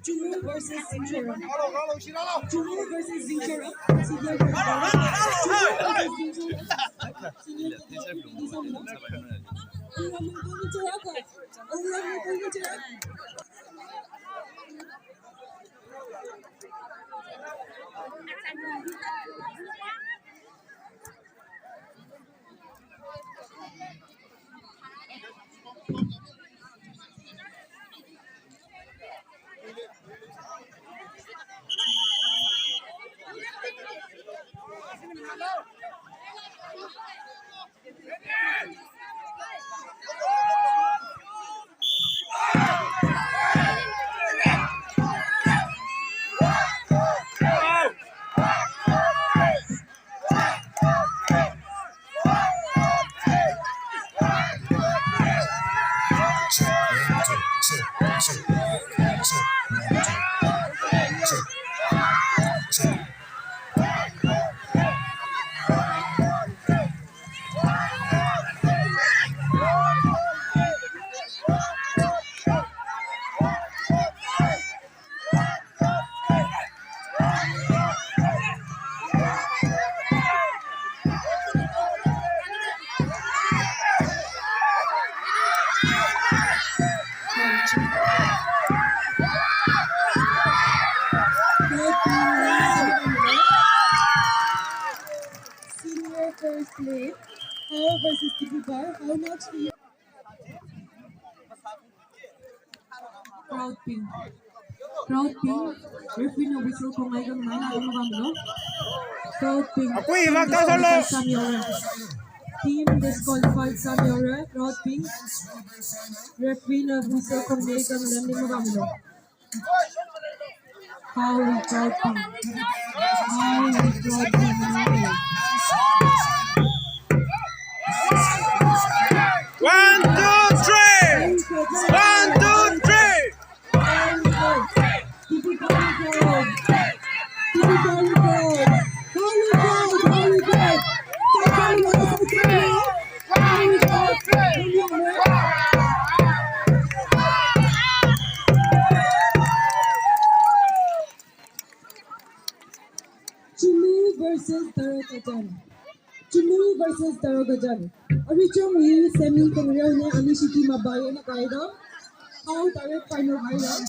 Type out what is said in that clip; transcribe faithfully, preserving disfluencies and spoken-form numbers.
Chumu versus Zingshora. Chumu versus Zingshora. Chumu versus Zingshora. Senior first place, Hao versus Tipubar, Hao next. Crowd ping. Crowd ping. Referee na whistle khongai kha nana ungam lo. Crowd ping. Akui, team iva disqualified kasalo. Samyora. Team disqualified Samyora. Crowd ping. Referee na whistle khongai kha nana ungam lo. Hao crowd ping. Hao crowd ping. One, two, three. One, two, three. Chumu versus Tarakhachang. Chumu versus Tarakhachang. Arui chungwui semi khangareo eina anishi team abaya eina kaida. Hao direct final haira.